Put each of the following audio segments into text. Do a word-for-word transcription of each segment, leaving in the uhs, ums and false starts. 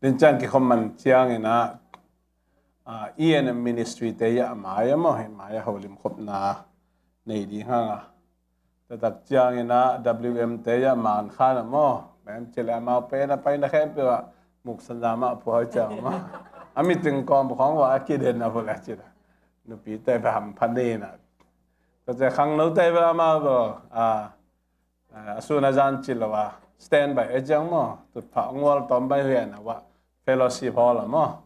Din ciang kikhawm man ciangin ah, ah, E N M ministry te ah mai a maw, hih mai a holim khopna nei ding hang a. Tua tak ciangin ah W M te ah man khan a maw, mem ci le amau pen a paina khempeuh ah muksan za mah pua ciang maw. A meeting kawm khawng va a kiden a vua le ci le. Nupi te bel hampha ni na. Tua ciang khangno te bel amau bel, ah, a sun a zan ci lo a standby e ciang maw, tutphah ngual tawm bai huan a va fellowship hall a maw.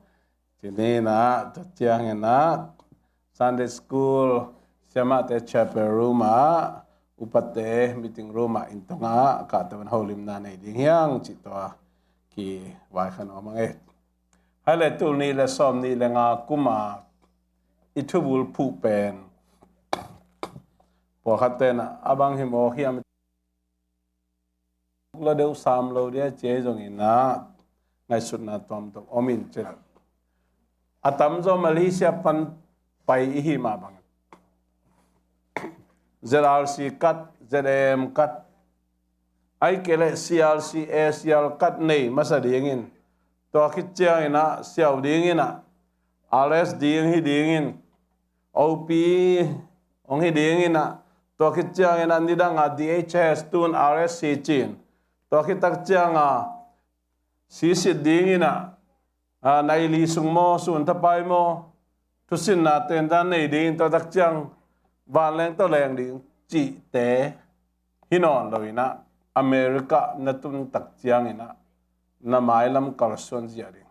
Ci ni na, tua ciangin ah Sunday school, siamahte chapel room ah, upate meeting room ah, inn tungah kahto in holimna nei ding hi hang cih tua kivai kha nuam ing e. Hai le tul nih le sawm nih le nga kum a i thubul phuh pen pawlkhat ten a bang hi maw hiam, lo deuh sam lo dia ci ahi zongin ah ngaihsutna tuamtuam om in ci. A tamzaw Malaysia pan pai i hi mah bangin Z R C card, Z M card, ahih kei leh C R C, A C R card nei masa dingin, tua khit ciangin ah siau dingin ah, R S ding hi dingin, O P hong hi dingin ah, tua khit ciangin ah nidang a D H S, tun R S C ci-in, tua khit tak ciang a sisit dingin ah, a, nai li sung maw, sun thapai maw, thusinna tentan nei dingin, tua tak ciang vanleng tawh leng ding cihte hi nawn lo in ah, America na tun tak ciangin ah na mailam kalsuan zia ding.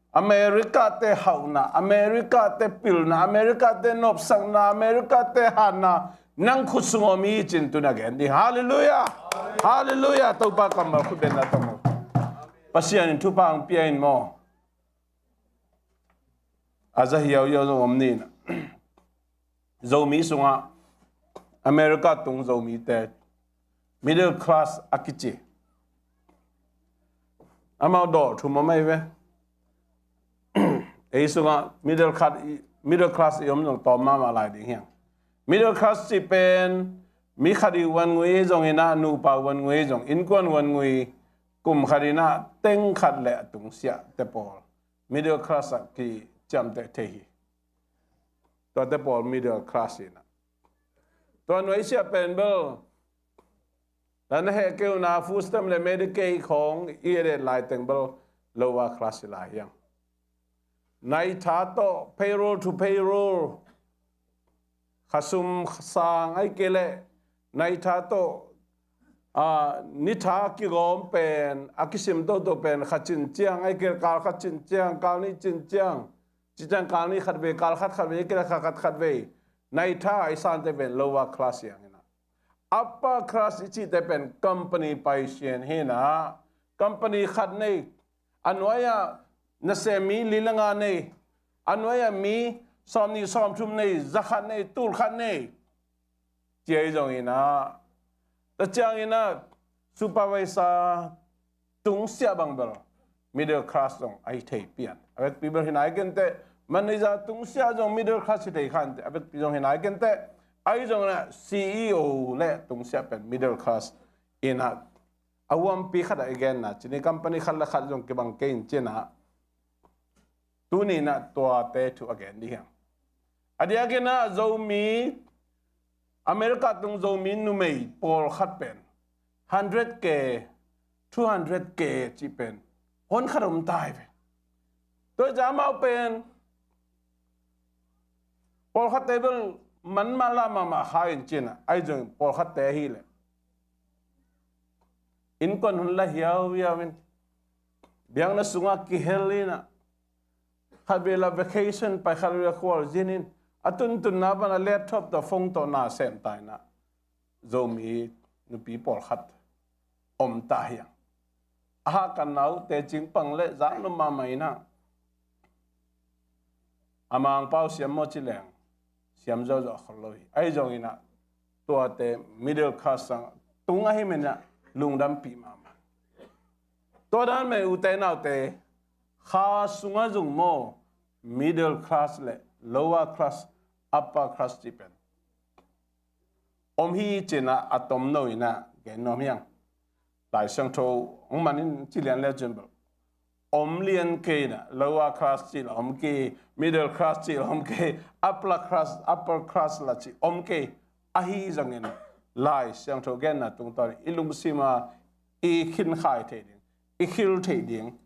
America te hauhna, America te pilna, America te nopsakna, America te hanna nang khut sung om hi cin tun a gen ding. Halleluiah. Halleluiah. Topa kammal khut benna tawh maw, Pasian in thupha hong pia in maw. A za hiauhiau zong om ni na. Zomi sungah America tung Zomite middle class a kici, amau dawh thum om ahi ve. Ei sungah middle class i, middle class i om zong tawm mahmah lai ding hiang. Middle class cih pen mi khat i uan ngui zongin ah, nupa uan ngui zong, innkuan uan ngui, kum khat in ah teng khat le a tungsiah te pawl middle class ah kiciamteh thei hi. Tuate pawl middle class in ah, tua nuaisiah pen bel na heh kei un ah, food stamp le Medicaid khawng i et et lai teng bel lower class i lai hiang. Nai tha tawh, payroll to payroll, kha sum sang ahih kei leh nai tha tawh, a, ni tha kigawm pen, a kisim toto pen kha cin ciang ahih kei leh kal khat cin ciang, kal nih cin ciang, ci ciang kal nih khat vei, kal khat khat vei, ahih kei leh kha khat khat vei, nai tha i sante pen lower class hiang in ah. Upper class i cihte pen company paisian hi in ah, company khat nei, a nuai-ah nasem mi li le nga nei, a nuai-ah mi sawmnih sawmthum nei, za khat nei, tul khat nei, ci ahi zongin ah, tua ciangin ah supervisor tungsiah bang bel middle class zong ahi thei pian. A vekpi bel hi nai kei inteh, manager tungsiah zong middle class hi thei kha inteh, a vekpi zong hi nai kei inteh. Ahi zongin ah C E O le tungsiah pen middle class in ah, a huampi khat ah i genna ci ni, company khat le khat zong kibang kei in ci in ah, tuni in ah tuate thu a gen ding hiang. A diakin ah Zomi, America tung Zomi numei pawlkhat pen hundred K, two hundred K cih pen hon khat om ta hi ve. Tua ciang amau pen pawlkhatte bel man mah lah mahmah kha in ci in ah, ahi zongin pawlkhatte ahih leh innkuan hun la hiauhiau in, biakna sungah kihel in ah, khatvei la vacation pai, khatvei la khualzin in, a tuntunna pan a laptop tawh phone tawh na sem ta in ah, Zomi nupi pawlkhat om ta hiang. A hahkanna uh tecing pang le zak nuam mahmah in ah, a mangpau siam maw ci leng siam zawhzawh khol lo hi. Ahi zongin ah tuate middle class sang tung ahih manin ah lungdampih mahmah. Tua dan mah ute naute, kha sungah zong maw middle class le lower class, upper class cih pen om hi ci in ah, a tomno in ah gen nuam hiang. Lai Siangtho hong man in ci lian le cin bel, om lian kei na, lower class cih la om kei, middle class cih la om kei, upper class, upper class la cih om kei. Ahi zongin Lai Siangtho genna tungtawn i lungsim a i khinkhai thei ding, i khil thei ding,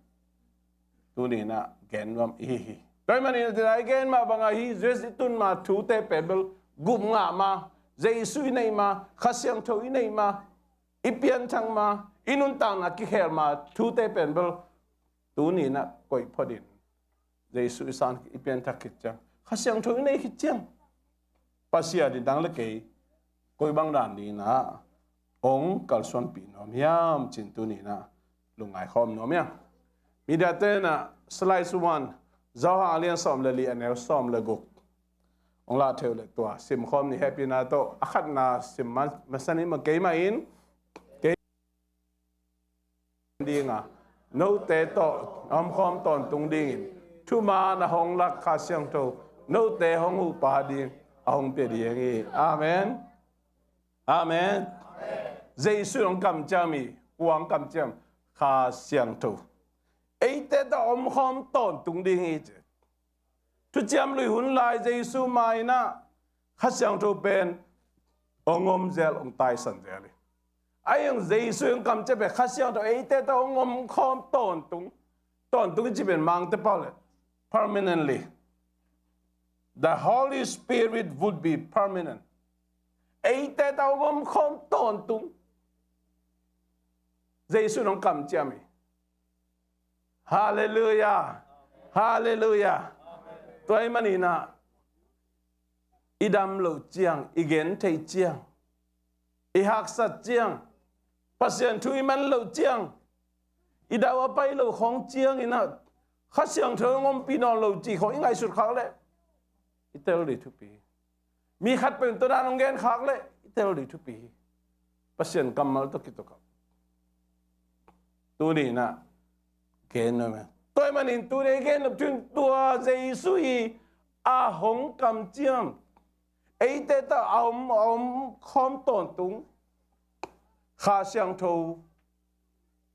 tuni na gen nuam i hi hi. Tua ahih manin tina i gen mah bang ahi, Jesu i tun ma thute pen bel gup ngah ma, Jesu i neih ma, Kha Siangtho i neih ma, i pianthak ma, i nuntakna kikhel ma thute pen bel tuni na koih phot in. Jesu i san i pianthak khit ciang, Kha Siangtho i nei khit ciang, Pasian in nang le kei koi bang dan ding na hong kalsuanpih nuam hiam cih tuni na lungngai khawm nuam hiam. Media te na slide one, Johan a lian sawm le li, a neu sawm le guk hong lah thei uh leh tua sim khawm ni. Hehpihna tawh a khatna sim ma, masa ni ma, keimah in kei ding a, note tawh a omkhawm tawntung dingin thuman a hong lak Kha Siangtho note hong huhpa ding a hong pia ding hi. Amen. Amen. Jesu hong kamciam hi. Kua hong kamciam? Kha Siangtho. Eite tawh a omkhawm tawntung ding hi ci. Thuciam Lui hun lai Jesu mai na Kha Siangtho pen hong om zel, hong taisan zel hi. Ahi zong Jesu hong kamciam pen Kha Siangtho eite tawh hong omkhawm tawntung. Tawntung i cih pen Mangte pau le permanently. The Holy Spirit would be permanent. Eite tawh hong omkhawm tawntung. Jesu hong kamciam hi. Halleluiah. Halleluiah. Tua ahih manin ah i dam loh ciang, i gentheih ciang, i haksat ciang, Pasian thu i man loh ciang, i dauh a pai loh khawng ciangin ah Kha Siangtho hong ompih nawn lo cih khawng i ngaihsut khak leh i tel ding thupi hi. Mi khatpeuh in tua dan hong gen khak leh i tel ding thupi hi. Pasian kammal tawh kituak a, tuni in ah gen nuam hi. Tua ahih manin tuni a i gen nop thu in tua Jesu hi a hong kamciam, eite tawh a om, a omkhawm tawntung Kha Siangtho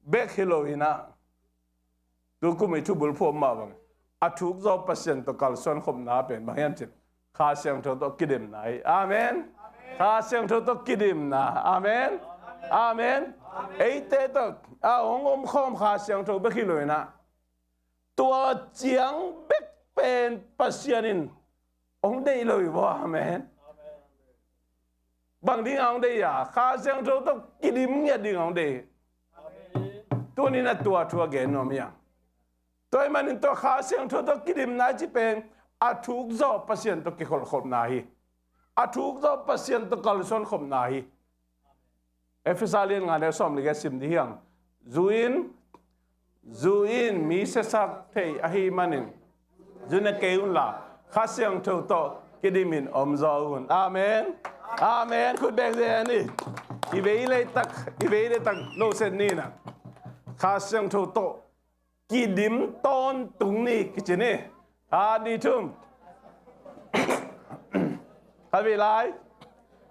bek hi lo in ah, tu kum i thubulphuh mah bang a thuk zaw Pasian tawh kalsuan khopna pen bang hiam cih leh Kha Siangtho tawh kidimna hi. Amen. Kha Siangtho tawh kidimna. Amen. Amen. Eite tawh a hong omkhawm Kha Siangtho bek hi lo in ah, tua ciang bek pen Pasian in hong deih lo hi maw. Amen. Bang ding a hong deih a, Kha Siangtho tawh kidim ngiat ding a hong deih. Tuni in ah tua thu a gen nuam hi a. Tua ahih manin tua Kha Siangtho tawh kidimna i cih pen a thuk zaw Pasian tawh kikholhkhopna hi. A thuk zaw Pasian tawh kalsuan khopna hi. Efesa lian nga neu sawm le giat sim dih hiang. Zu in, zu in mi siasak thei ahih manin zu ne kei unla, Kha Siangtho tawh kidimin om zaw un. Amen. Amen. Khut beng zen ni. I vei leitak, i vei leitak lo set ni na. Kha Siangtho tawh kidim tawntung ni kici ni. Khat, nih, thum. Khat vei lai.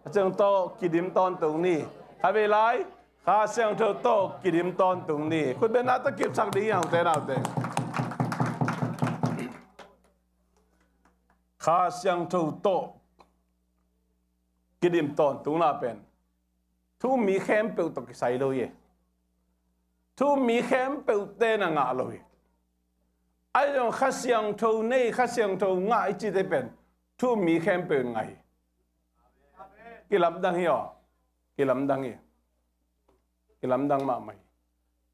Kha Siangtho tawh kidim tawntung ni. Khat vei lai. Kha Siangtho tawh kidim tawntung ni. Khut bengna tawh kipsak ding hi hang, ute naute. Kha Siangtho tawh kidim tawntungna pen thu um mi khempeuh tawh kisai lo hi. Thu um mi khempeuh ten a ngah lo hi. Ahi zong Kha Siangtho nei, Kha Siangtho ngah i cihte pen thu um mi khempeuh in ngah hi. Kilamdang hi aw. Kilamdang hi. Kilamdang mahmah hi.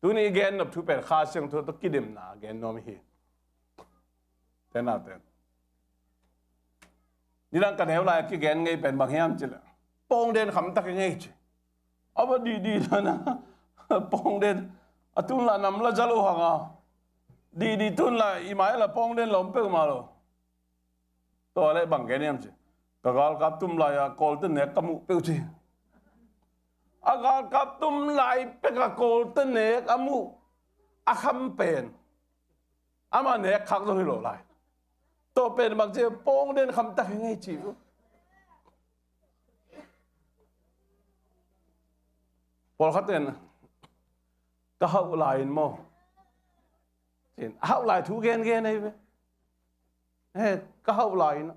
Tuni i gen nop thu pen Kha Siangtho tawh kidimna gen nuam hi. Te naute, nidang ka neu lai a kigen ngei pen bang hiam cih leh, pawngden khamtak hi ngei ci. A va dihdih dan a pawngden a tun la nam la za lo hang a, dihdih tun la i mai la pawngden la om peuhmah lo. Tua leh bang gen hiam ci, ka galkap tum lai a Kawlte nek ka muh peuh ci. A galkap tum lai pek a Kawlte nek a muh a kham pen ama nek khak zong hi lo lai. Tua pen bang ci, pawngden khamtak hi ngei ci uh. Pawlkhat in ka hauh lai in maw, Cin, a hauh lai thu gengen ei ve. He, ka hauh lai na.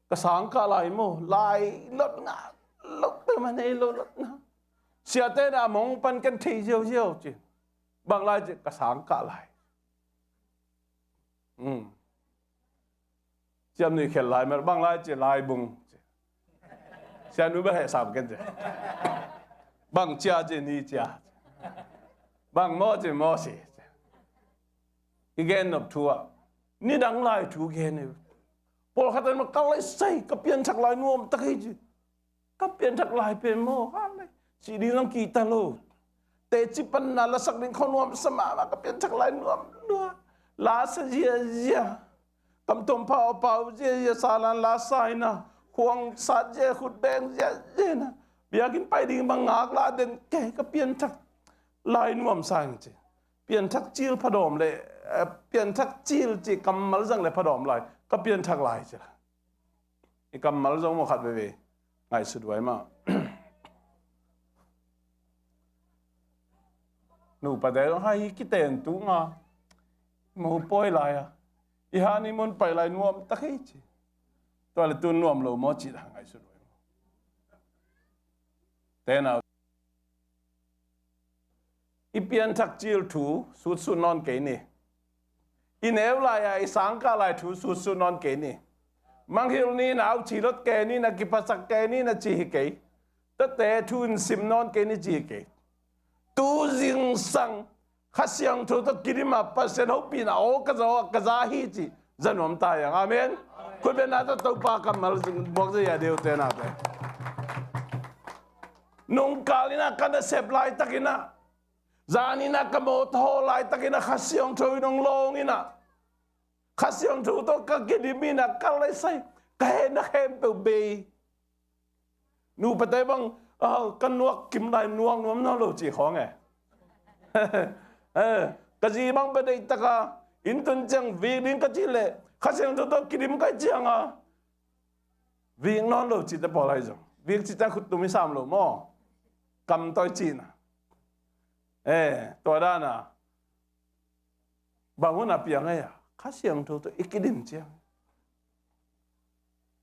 Ka sang kah lai maw, lai lot ngah lo peuhmah nei lo lot na. Siate na a mong pan ken thei ziauziau ci. Bang lai ci, ka sang kah lai. Siam ni khel lai mel, bang lai ci, lai bung ci. Siam nu bel heh sam ken ci. Bang cia ci, ni cia. Bang maw ci, maw si. I gen nop thu ah nidang lai thu gen hi. Pawlkhat an ma kal lai sai, ka pianthak lai nuam tak hi ci. Ka pianthak lai pen maw, kal lai si ding zong kihta lo. Teci panna lasak ding khong nuam sa mahmah, ka pianthak lai nuam nuam. La sa ziazia. Kam tuam pau pau ziazia, salan la sa ina. Khuang sat zia, khut beng ziazia na. Biakinn pai ding bang ngak la den kei, ka pianthak lai nuam sa ing ci. Pianthak cil phadawm le, eh, pianthak cil ci kammal zang le phadawm lai. Ka pianthak lai ci la. I kammal zong maw khat veve ngaihsut huai mah. Nupate zong hai kiten tu nga. Maw pawi lai a. I hani mun pai lai nuam tak hi ci. Tua le tu nuam lo maw ci la ngaihsut huai mah. Tena. I pianthak cil thu sutsut nawn kei ni. I neu lai-a i sangkah lai thu sutsut nawn kei ni. Manghilh ni na, au cilot kei ni na, kiphasak kei ni na ci hi kei. Tate thu in sim nawn kei ni ci hi kei. Tu zingsang Kha Siangtho tawh kidim a Pasian hopihna aw ka za, ka za hi ci. Za nuam ta hiang. Amen. Khut beng na tawh Topa kammal buak zia deuh te na te. Nungkal ina ka nasep laitakin ah, zan ina ka mawtaw laitakin ah Kha Siangtho in hong lawng ina, Kha Siangtho tawh ka kidim ina ka laisai, ka hehna khempeuh bei. Nupate bang, ah, ka nuak kim lai nuak nuam nawn lo ci khawng e. Eh, ka zi bang bia deihtaka inn tun ciang vik ding ka cih leh Kha Siangtho tawh kidim ka hih cianga vik nawn lo cite pawl ahi zong, vik cite khuttum i sam lo maw? Kam tawi cihna. Eh, tua dana bang hun a piang ahi a, Kha Siangtho tawh i kidim ciang.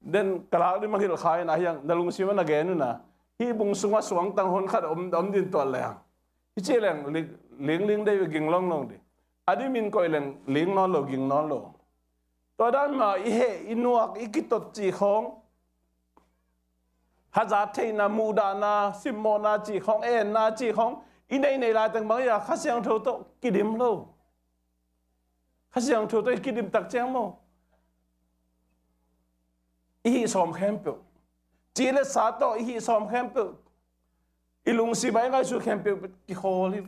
Den ka lak ding mangngilh kha in a hiang, na lungsim a na gen un a, hih bung sungah suangtang hon khat om, om din tuat leng, i cih leng ling, ling, ling dei ve, ging longlong ding. A dimin koih leng ling nawn lo, ging nawn lo. Tua dan mah i heh, i nuak, i kitot cih khawng, hazat theihna, muhdahna, simmawhna cih khawng, enna cih khawng i nei nei laiteng bang hi a, Kha Siangtho tawh kidim lo. Kha Siangtho tawh i kidim tak ciang maw, i hih sawm khempeuh, ci le sa tawh i hih sawm khempeuh, i lungsim a i ngaihsut khempeuh kikhawl hi.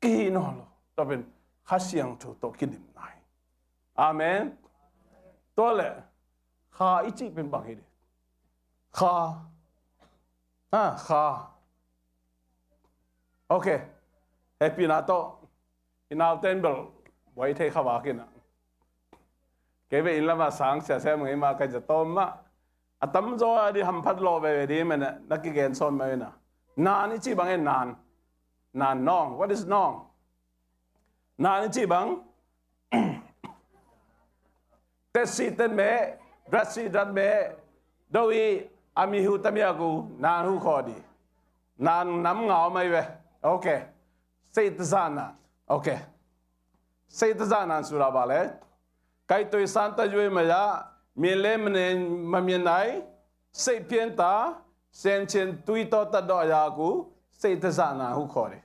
Kihih nawn lo. Tua pen Kha Siangtho tawh kidim nai. Amen. Tua leh kha i cih pen bang hi ding? Kha. Ha, kha. Ok. Hehpihna tawh i naute in bel buai thei kha vak in a. Kei ve inn lamah sang sia sem ngei mah, ka zatawm mah. A tamzaw a ding hamphat lawh veve ding mah na, na kigen sawn mah in a. Naan i cih bang e, naan. Naan, nawng. What is nawng? Naan i cih bang? Tet sih tet meh, dat sih dat meh, do i a mi hu tamiak uh naan hu khawh ding. Naan nam ngau mai ve. Ok. Seitazah naan. Ok. Seitazah naan sura bale. Kaitoi santa yue maya, mian le manen mamian nai, seih pian ta, sen cien tui tawh ta dawh ya ku, seitazah naan hu khawh ding.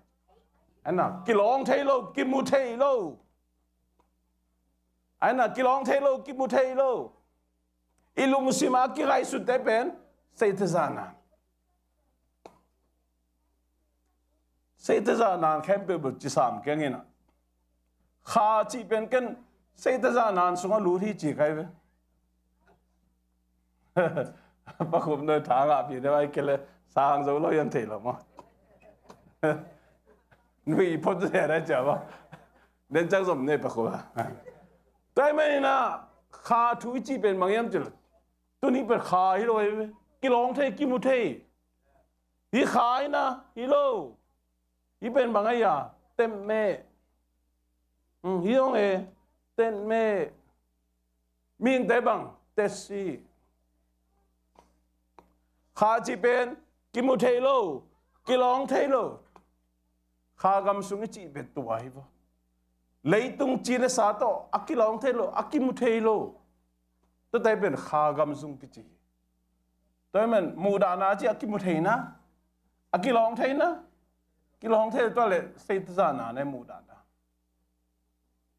Aina, kilawng thei lo, kimu thei lo. Aina, kilawng thei lo, kimu thei lo. I lungsim a kingaihsut te pen seitazah naan. Seitazah naan khempeuh bel ci sam keng in a. Kha cih pen ken seitazah naan sungah lut hi ci kai ve. Pakhup noi tha ngahpih deuh ai kei le sang zo lo hiam thei lo maw? Nui phot zia dai cia maw? Den cang zom nei pakhup a. Tua ahih manin a kha thu i cih pen bang hiam cih leh, tuni pen kha hi lo hi ve. Kilawng thei, kimu thei. Hih kha hi na, hi lo. Hih pen bang ahi a, temmeh. Hmm, hi ong e, tet meh. Mihingte bang, tet si. Kha cih pen kimu thei lo, kilawng thei lo. Kha gam sung i cih pen tua hi vaw. Leitung ci le sa tawh a kilawng thei lo, a kimu thei lo. Tuate pen kha gam sung kici hi. Tua hi man muhdahna ci a kimu theina, a kilawng theina, kilawng thei lo, tua le Satan zahna ne muhdahna.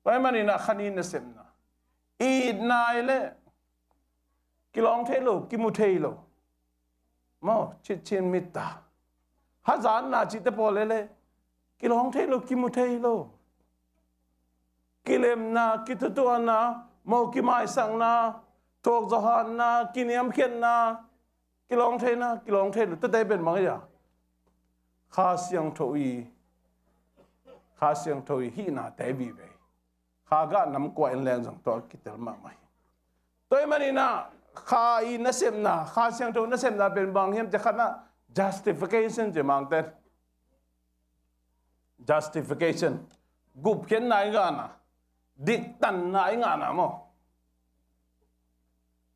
Tua hi manin a kha nih nasepna, i itna i le kilawng thei lo, kimu thei lo. Maw, citcin mitta. Hazatna cihte pawl le le kilawng thei lo, kimu thei lo. Kilemna, kithutuahna, maw, kimaisakna, thuakzawhhanna, kiniamkhiatna, kilawng theina, kilawng thei lo. Tuate pen bang hi a, Kha Siangtho i, Kha Siangtho i hihnate vive. Kha gah nam kua in leng zong tua kitel mahmah hi. Tua hi manin a, Kha i nasepna, Kha Siangtho nasepna pen bang hiam cih khatna, justification ci Mangte. Justification. Gupkhiatna i ngahna, diktanna i ngahna maw.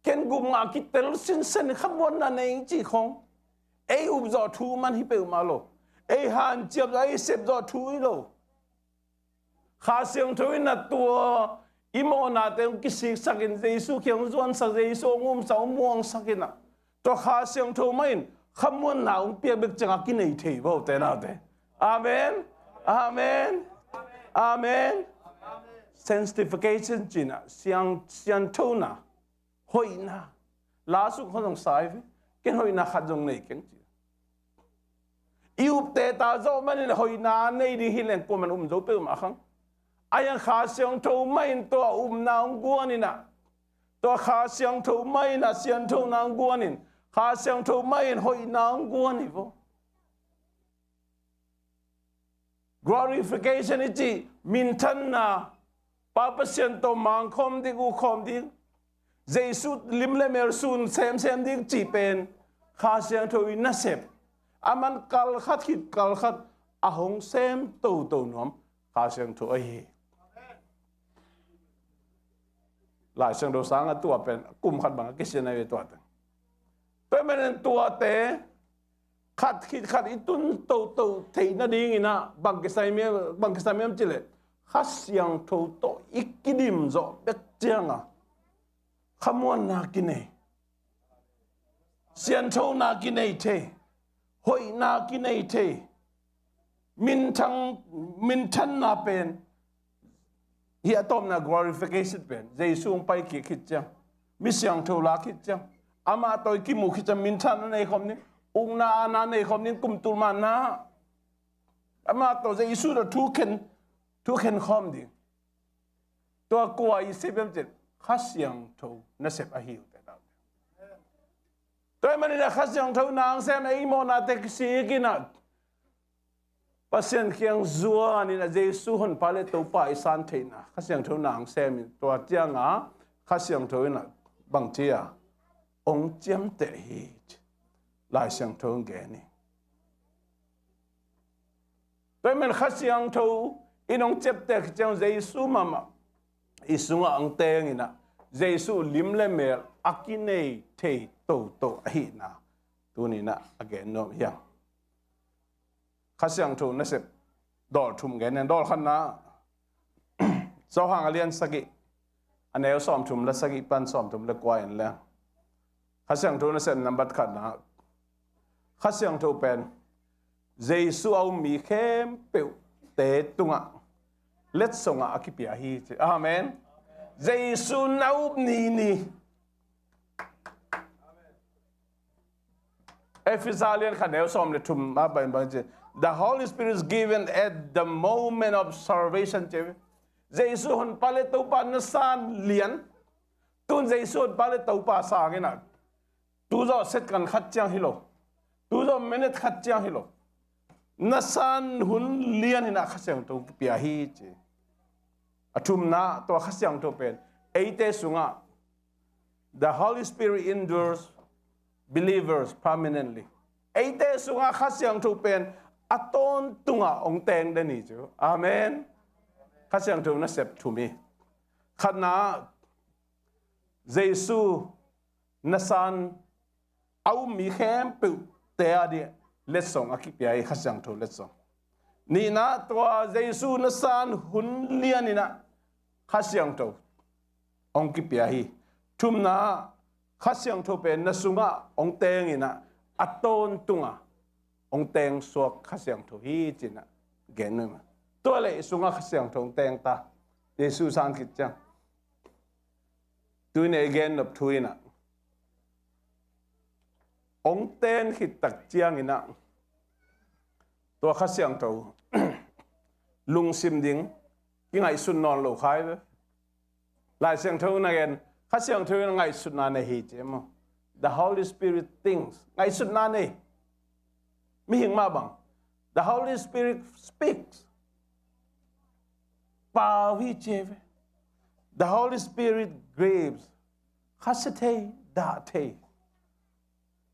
Ken gup ngah kitel sinsen, khamuanna nei ci khong. Ei upzawh thu man hi peuhmah lo. Ei hanciam zawh, ei sepzawh thu hi lo. Kha Siangtho in a tua i mawhnate hong kisiksakin, Jesu kiang hong zuansak, Jesu hong umsak, hong muangsakin a, tua Kha Siangtho mah in khamuanna hong piak bek ciangah kinei thei vaw, ute naute. Amen. Amen. Amen. Sanctification cihna, siang, sianthona, hoihna. Lasuk khong zong sa hi ve. Ken hoihna khat zong nei keng ci. I upte ta zawh manin hoihna nei ding hi leng kuaman um zo peuhmah khang. A hiang Kha Siangtho mah in tua upna hong guan in a, tua Kha Siangtho mah in a sianthona hong guan in, Kha Siangtho mah in hoihna hong guan hi vaw. Glorification i cih minthanna, Pa Pasian tawh mangkhawm ding, ukkhawm ding, Jesu lim le mel sun semsem ding cih pen Kha Siangtho i nasep. Aman kalkhat khit kalkhat a hong sem toto nuam Kha Siangtho ahi hi. Lai Siangtho sangah tua pen kum khat bangah kisian ahi ve tuate. Tua hi manin tuate khat khit khat i tun toto theih nadingin ah bang kisai miam, bang kisai miam cih leh Kha Siangtho tawh i kidim zawh bek ciangah khamuanna kinei, sianthona kinei thei, hoihna kinei thei. Minthang, minthanna pen hi a tawpna, glorification pen Jesu hong pai kik khit ciang, mi siangtho lak khit ciang, amah tawh i kimuh khit ciang minthanna nei khawm ding, ukna aana nei khawm ding, kum tul manna amah tawh, Jesu tawh thu khen, thu khen khawm ding. Tua kua i sep hiam cih leh Kha Siangtho nasep ahi uh teh. Tua hi manin ah Kha Siangtho na hong sem, ei mawhnate kisik in ah Pasian kiang zuan in ah Jesu Honpa le Topa i san theihna Kha Siangtho na hong sem in, tua ciangah Kha Siangtho in ah bangci a hong ciamteh hi, Lai Siangtho hong gen hi. Tua hi manin Kha Siangtho in hong ciamteh khit ciang Jesu mahmah i sungah hong teng in ah Jesu lim le mel a kinei thei toto ahihna tuni in ah a gen nuam hi hang. Kha Siangtho nasep dawl thum gen ning. Dawl khatna, Johan a lian sagih, a neu sawmthum le sagih pan sawmthum le kua en leng. Kha Siangtho nasep nambat khatna, Kha Siangtho pen Jesu a um mi khempeuhte tungah letsongah a kipia hi ci. Amen. Jesu na up ni ni. Efesa lian khat neu sawm le thum ah bang, bang ci, "The Holy Spirit is given at the moment of salvation," ci. Jesu Honpa le Topa na san lian, tun Jesu Honpa le Topa sang in ah, tu zawh second khat ciang hi lo, tu zawh minute khat ciang hi lo, na san hun lian in ah Kha Siangtho kipia hi ci. A thumna, tua Kha Siangtho pen eite sungah, "The Holy Spirit indwells believers permanently." Eite sungah Kha Siangtho pen a tawntungah hong teng den hi ci. Amen. Kha Siangtho nasep thum hi. Khatna, Jesu nasan a um mi khempeuhte a dih letsong a kipia hi, Kha Siangtho letsong. Nihna, tua Jesu nasan hun lian in ah Kha Siangtho hong kipia hi. Thumna, Kha Siangtho pen na sungah hong teng in ah a tawntung a hong teng suak Kha Siangtho hi ci-in ah gen nuam ing. Tua leh i sungah Kha Siangtho hong teng ta, Jesu san khit ciang. Tuni-in i gen nop thu in ah, hong ten khit tak ciangin ah, tua Kha Siangtho lungsim ding kingaihsun nawn lo kha hi ve. Lai Siangtho in a gen, Kha Siangtho in ngaihsutna nei hi ci maw. The Holy Spirit thinks. Ngaihsutna nei. Mihing mah bang. The Holy Spirit speaks. Pau hi ci ve. The Holy Spirit grieves. Khasia thei, dah thei.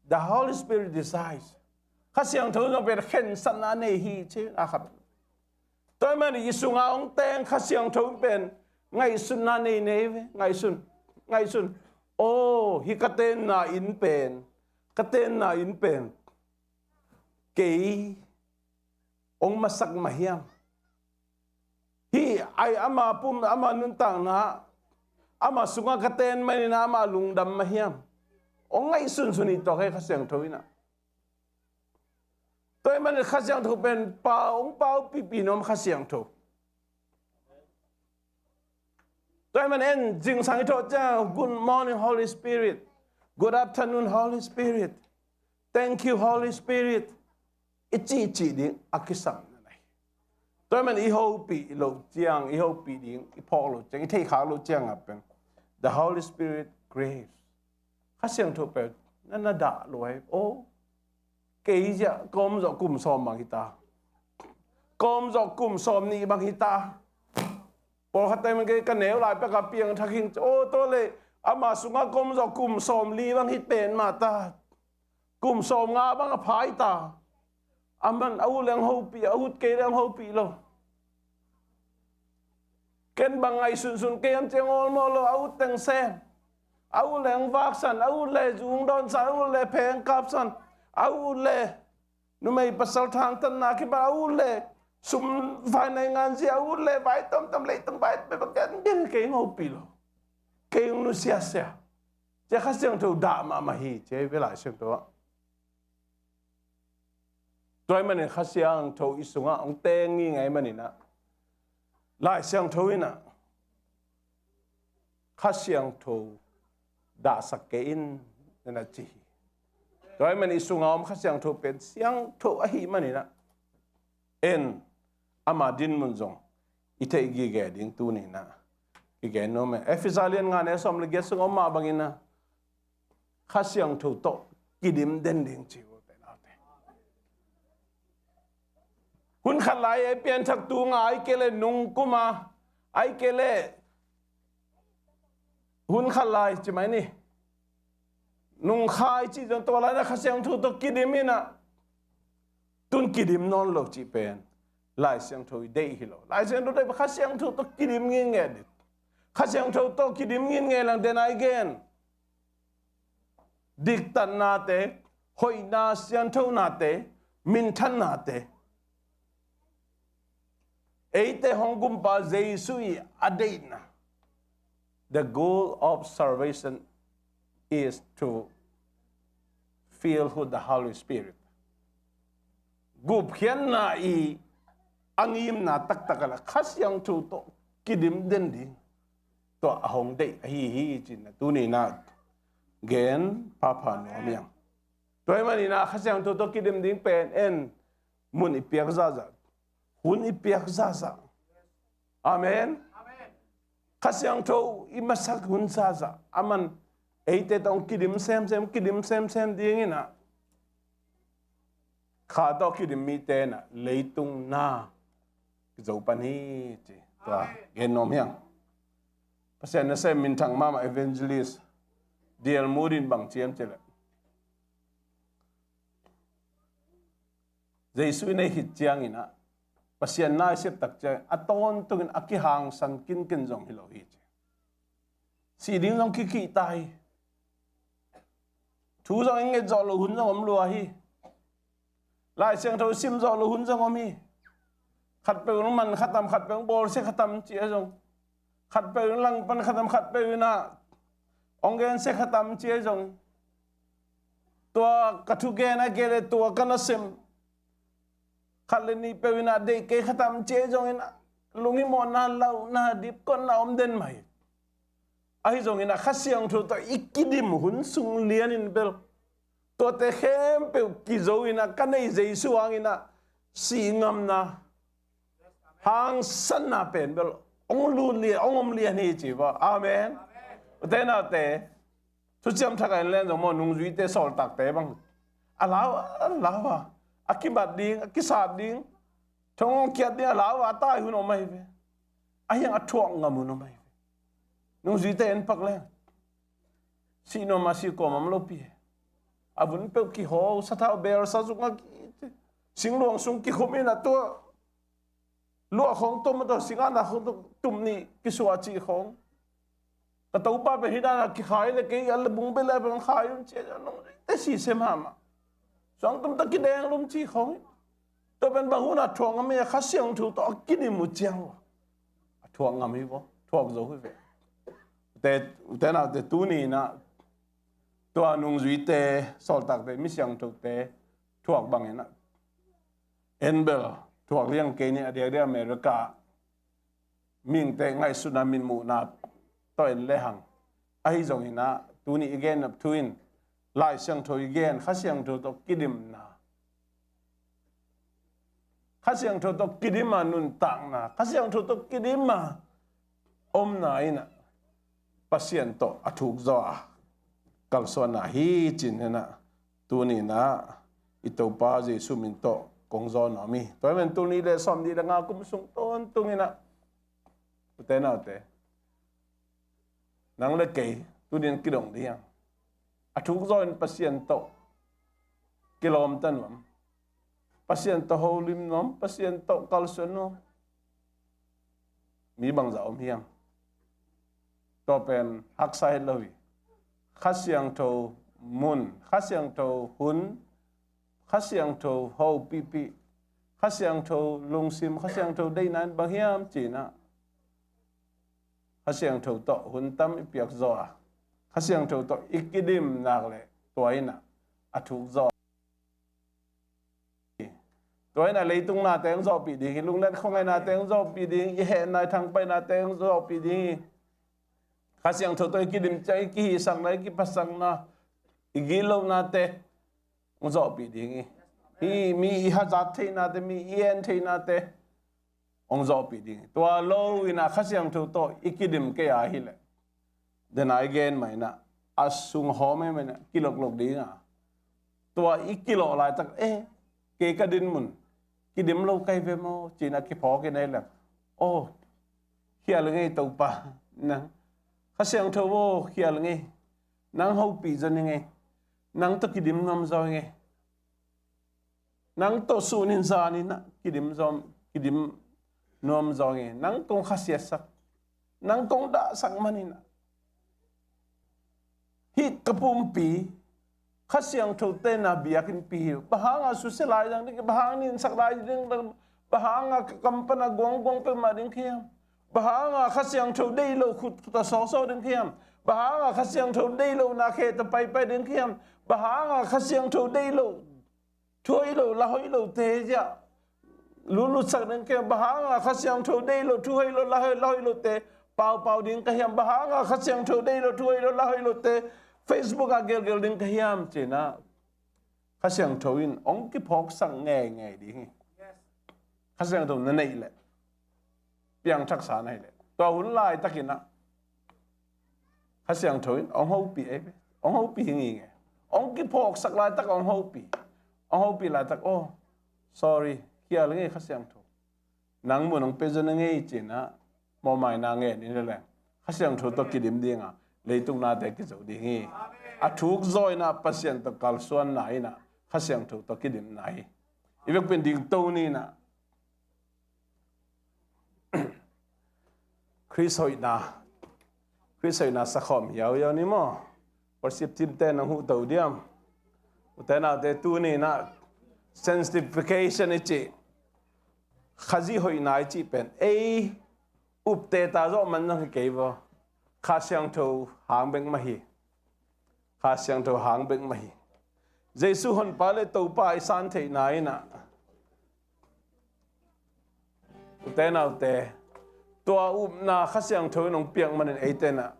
The Holy Spirit decides. Kha Siangtho zong pen khensatna nei hi ci a khat. Tua ahih manin i sungah hong teng Kha Siangtho pen ngaihsutna nei nei ve, ngaihsun, ngaihsun. Aw, hih ka tenna inn pen, ka tenna inn pen kei hong masak mah hiam? Hih ai ama pum, ama nuntakna, ama sungah ka ten manin ama lungdam mah hiam? Hong ngaihsunsun hi tua kei Kha Siangtho in ah. Tua ahih manin Kha Siangtho pen pau, hong paupihpih nuam Kha Siangtho. Tua ahih manin en zingsang i thawh ciang, "Good morning, Holy Spirit. Good afternoon, Holy Spirit. Thank you, Holy Spirit." I cihcih ding a kisam na hi. Tua ahih manin i hopih loh ciang, i hopih ding i phawk loh ciang, i theihkhak loh ciang a pen, the Holy Spirit grieves. Kha Siangtho pen na na dah lua hi. Oh, kei ziah kawm zawh kum sawm bang hi ta. Kawm zawh kum sawm nih bang hi ta. Pawlkhatte man kei ka neu lai pek a piangthak hi ing. Aw, tua leh ama sungah kawm zawh kum sawm li bang hi pen mah ta. Kum sawm nga bang a pha hi ta. A man a ut leng hopih, a ut kei leng hopih lo. Ken bang ngaihsunsun kei hiam ci-a ngawlmawh lo, a ut teng sem. A ut leng vaksan, a ut leh zung dawnsan, a ut leh pheng kapsan, a ut leh numei pasal thangtatna kipan, a ut leh sum vai nai nganzi, a ut leh vai tomtom leitung vai pe bang ken gen kei hong hopih lo. Kei hong nusiasia. Ci-a Kha Siangtho dah mahmah hi ci-a hi ve Lai Siangtho ah. Tua ahih manin Kha Siangtho i sungah hong teng ngingei manin ah, Lai Siangtho in ah, Kha Siangtho dahsak kei in, na na ci hi. Tua ahih manin i sungah om Kha Siangtho pen siangtho ahih manin ah, en ama dinmun zong i theih gige ding tuni-in ah kigen nuam ing. Efesa lian nga neu sawm le giat sung om mah bangin ah, Kha Siangtho tawh kidim den ding ci uh te naute. Hun khat lai ei pianthak tu nga, ahih kei leh nung kum a, ahih kei leh hun khat lai ci mai ni. Nung kha i cih zong tua lai-in ah Kha Siangtho tawh kidim in ah, tun kidim nawn lo cih pen Lai Siangtho i deih hi lo. Lai Siangtho deih pen Kha Siangtho tawh kidim ngitnget ding. Kha Siangtho tawh kidim ngitnget lang den a i gen. Diktatnate, hoihna sianthonate, minthannate, eite hong gumpa Jesu i a deihna. The goal of salvation is to fill with the Holy Spirit. Gupkhiatna i a ngimna taktak a la Kha Siangtho tawh kidim den ding. Tua a hong deih ahi hi ci-in ah tuni-in ah gen phapha nuam ing. Tua ahih manin ah Kha Siangtho tawh kidim ding pen en mun i piak zahzah, hun i piak zahzah. Amen. Kha Siangtho i masak hun zahzah a man eite tawh kidim semsem, kidim semsem ding in ah, Kha tawh kidim mite in ah leitung na kizo pan hi ci. Tua gen nuam hiang. Pasian nasem minthang mahmah evangelist D L Moody in bang ci hiam cih leh, Jesu i neih khit ciangin ah Pasian na i sep tak ciang a tawntungin a kihangsan kinkin zong hi lo hi ci. Sih ding zong kikihta hi. Thu zong i nget zawh loh hun zong om lua hi. Lai Siangtho sim zawh loh hun zong om hi. Khatpeuh in man khatam, khatpeuh in bawlsia khatam ci a zong, khatpeuh in langpan khatam, khatpeuh in ah hong gensia khatam ci a zong, tua ka thugen a gele tua ka nasem khat le nih peuh in ah deih kei khatam ci a zongin ah lunghimawhna, lauhna, dipkotna om den mah hi. Ahi zongin ah Kha Siangtho tawh i kidim hun sung lianin bel tuate khempeuh kizo in ah ka nei Jesu hangin ah sih ngamna, hangsanna pen bel hong lut lian, hong om lian hi ci va. Amen. Ute naute, thuciam thak a en leng zong maw, nungzuite sawltakte bang a lau a, a lau a, a kibat ding, a kisat ding, thong hong kiat ding a lau a, a tai hun om ahi ve. A hiang a thuak ngam hun om ahi ve. Nungzuite en pak leng sih nuam a sih kawm om lopi. A vun peuh kihaw, sathau bel sa zung a ki, singluang sung kikhum in a tua luah khawng tum a tawh singana khawng tum nih kisuah cih khawng. Ka topa pen hih dana kikhai le kei a le bung bel le bang khai un ci a nungzuite sisem hamah. Suang tum ta kideng lum cih khawng hi. Tua pen bang hun a thuak ngam hi a, Kha Siangtho tawh a kidim uh ciang uh a thuak ngam hi vaw, thuak zo hi ve. Ute, ute naute, tuni in ah tua nungzuite, sawltakte, mi siangthote thuak bangin ah en bel thuak liang kei ni. A diakdiak America mihingte ngaihsutna, mitmuhna tawh en lehang, ahi zongin ah tuni i gen nop thu in Lai Siangtho i gen, Kha Siangtho tawh kidimna, Kha Siangtho tawh kidim a nuntakna, Kha Siangtho tawh kidim a omna in ah Pasian tawh a thuk zaw a kalsuanna hi ci-in ah tuni in ah i Topa Jesu min tawh kong zaw nuam hi. Tua hi men tul nih le sawmnih le nga kum sung tawntung in ah ute naute, nang le kei tuni in kidong ding a, a thuk zaw in Pasian tawh kilawmta nuam, Pasian tawh holim nuam, Pasian tawh kalsuan nuam mi bangzah om hiam? Tua pen haksa het lo hi. Kha Siangtho mun, Kha Siangtho hun, Kha Siangtho hopihpih, Kha Siangtho lungsim, Kha Siangtho deihna in bang hiam ci-in ah Kha Siangtho tawh hun tam i piak zaw a, Kha Siangtho tawh i kidim nak leh tua in ah a thuk zaw. Tua in ah leitung nate hong zawhpih ding hi, lunglet khuangaih nate hong zawhpih ding, i hehna, i thangpaih nate hong zawhpih ding hi. Kha Siangtho tawh i kidim ciang i kihisakna, i kiphatsakna, i gitlohnate hong zawhpih ding hi. Hih mi i hazat theihnate, mi i en theihnate hong zawhpih ding hi. Tua lo in ah Kha Siangtho tawh i kidim kei a hileh, den a i gen mah in ah a sung hawm em in ah kiloklok ding a, tua i kilawh laitak, eh, kei ka dinmun kidim lo kai ve maw ci-in ah kiphawk in ah hileh, aw, khial ngei Topa, nang Kha Siangtho aw, khial ngei, nang hopih zaw ning ei, nang tawh kidim nuam zaw ning ei. Nang tawh sunin zanin ah kidim zaw, kidim nuam zaw ing ei. Nang kong khasiatsak, nang kong dahsak manin ah hih ka pumpi Kha Siangtho tena biakinnpi hi. Bang hanga susia lai ding, bang hang ninsak lai ding, bang hanga ka kam pana guangguang peuhmah ding ka hiam? Bang hanga Kha Siangtho deih loh khut, khut a sawsawk ding ka hiam? Bang hanga Kha Siangtho deih loh na khe ta paipai ding ka hiam? Bang hanga Kha Siangtho deih loh, thu hoih lo, la hoih lote zia lutlutsak ding ka hiam? Bang hanga Kha Siangtho deih loh, thu hoih lo, la hoih, la hoih lote paupau ding ka hiam? Bang hanga Kha Siangtho deih loh, thu hoih lo, la hoih lote Facebook ah gelgel ding ka hiam? Ci-in ah Kha Siangtho in hong kiphawksak ngeingei ding hi. Kha Siangtho na neih leh, piangthaksa na hih leh, tua hun laitakin ah Kha Siangtho in hong hopih ei ve. Hong hopih hi ngei. Hong kiphawksak laitak hong hopih. Hong hopih laitak, oh, sorry, khial ngei Kha Siangtho, nang mun hong pia zaw ning ei ci-in ah mawhmaina ngen in leh, Kha Siangtho tawh kidim ding a, leitung nate kizo ding hi. A thuk zaw in ah Pasian tawh kalsuanna in ah Kha Siangtho tawh kidimna hi. I vekpi in dingto ni in ah Khrist hoihna, Khrist hoihna sakhawm hiauhiau ni maw? Worship team te nang huhto diam? Ute naute, tuni in ah sanctification i cih, Khazih hoihna i cih pen ei upte ta zawh man zong hi kei vaw. Kha Siangtho hang bek mah hi. Kha Siangtho hang bek mah hi. Jesu honpa le Topa i san theihna in ah, ute naute, tua upna Kha Siangtho in hong piak manin eite in ah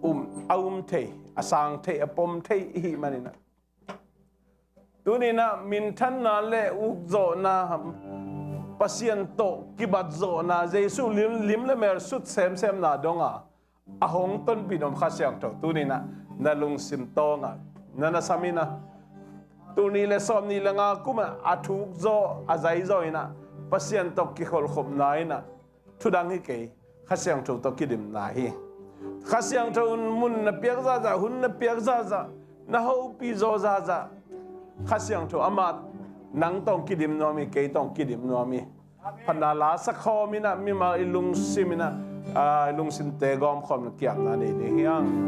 um, a um thei, a sang thei, a pom thei i hih manin ah, tuni in ah minthanna le ukzawhna, Pasian tawh kibatzawhna, Jesu lim, lim le mel sut semsemna dong a, a hong tonpih nuam Kha Siangtho tuni in ah na lungsim tawng ah na nasam in ah, tul nih le sawm nih le nga kum ah a thukzaw, a zaizaw in ah, Pasian tawh kikholhkhopna in ah, thudang hi kei, Kha Siangtho tawh kidimna hi. Kha Siangtho in mun na piak zahzah, hun na piak zahzah, na hopih zaw zahzah, Kha Siangtho amah nang tawh kidim nuam hi, kei tawh kidim nuam hi. Phatna la sakhawm in ah, mimal i lungsim in ah, ah, i lungsimte gawmkhawm in ah kiamna nei ding hi hang.